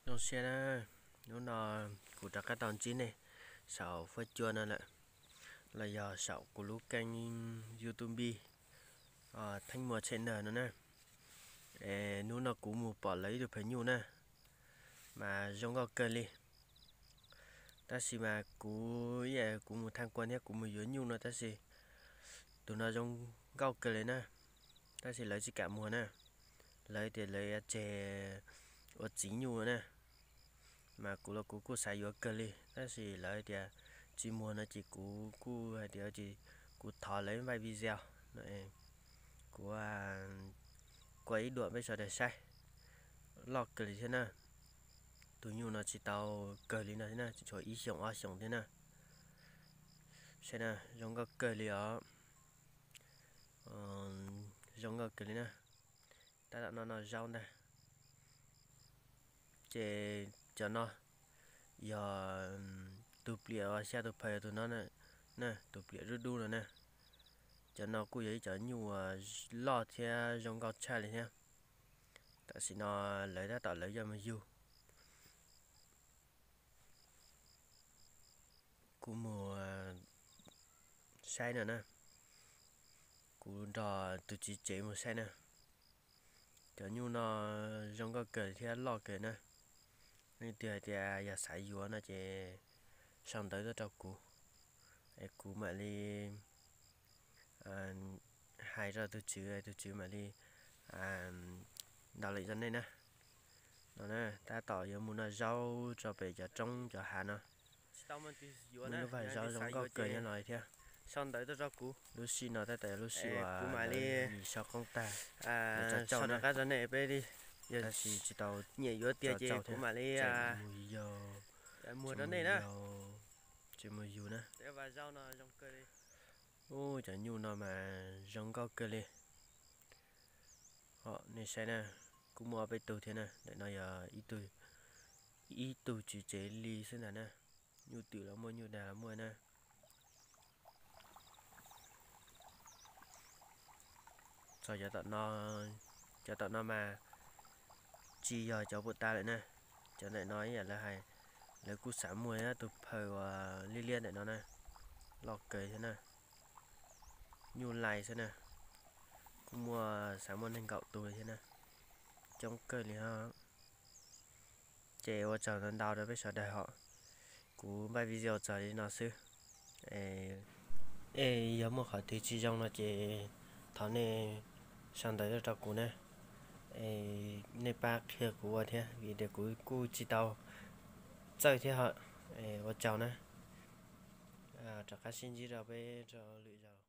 Zoo siab na, hnub no kuv rov qab tau ntsib nej saum fuab cua no lawm, los yog saum kuv lub keeb YouTube Theej Muas Channel no na. Es hnub no kuv mus pom lawv ib tug phaws nyuj na, mas zoo nkauj kawg li. Tab sis mas kuv, kuv mus tham kua thiab kuv mus yuav nyuj no tab sis tus no zoo nkauj kawg li na, tab sis lawv tsis kam muag na. Lawv tias lawv yuav tseg ua txiv nyuj na. Mas kuv los kuv kuj xav yuav kawg li tab sis lawv tias tsis muag no ces kuv kuj hais tias kuv thov lawv npaj video no, kuv kua ib duam peb sawv daws saib. Loj kawg li thiab na. Tus nyuj no tsis tau kawg li no thiab na, tsis tshua ib xyoos ob xyoos thiab na. Saib na, zoo nkauj kawg li os. Zoo nkauj kawg li na. Tab tom noj noj zaub ntag. Ces cov no yog tus pliam uas xya tus phaws tus no na, tus pliam dub dub no na. Cov no kuj yog ib cov nyuj uas loj thiab zoo nkauj tshaj li thiab. Tam sim no lawv tab tom lawv coj mus yug. Kuv mus saib no na, kuv nrog tus tswv tsev mus saib na. Cov nyuj no zoo nkauj kawg thiab loj kawg na. Leej twg hais tias yog xav yuav no ces sau ntawv tuaj rau kuv, es kuv mam li hais rau tus tswv, tus tswv mam li ntaus lawm rau nej na. No na, tab tom yuav mus noj zaub rau pem cov roob cov hav no. Muaj lub vaj zaub zoo nkauj kawg nyob no thiab. Lub sij no tab tom yog lub sij uas kuv mam li sau qoob tag, sau rau nej peb li. Tab sis tsis tau nyiam yuav tiag ces kuv mam li mus yug, mus rau nej na, tsis mus yug na. Ub, cov nyuj no mas zoo nkauj kawg li. Nej saib na, kuj muaj ob peb tug thiab na, ntawm no yog ib tug tswv tsev li xwb ntag na. Nyuj twm los muaj, nyuj dag los muaj na. Txog cov tom no, cov tom no mas tsis yog cov puag ta lawm na. Cov ntawm no ib yam lawv hais, lawv kuj xav muag tus phaws uas liab liab ntawm no na, loj kawg thiab na. Nyuj lais xwb na, kuj muaj, xav muaj nees nkaum tus thiab na, coob kawg li os. Ces ua tsaug ntau ntau rau peb sawv daws hos, kuv npaj video txog li no xwb. Es yog muaj qhov twg tsis zoo no ces thov nej sau ntawv tuaj rau kuv na, es nej pab qhia kuv ua thiab vim tias kuv kuj tsis tau txawj thiab hos. Ua tsaug na, rov qab sib ntsib rau peb rau lwm zaus.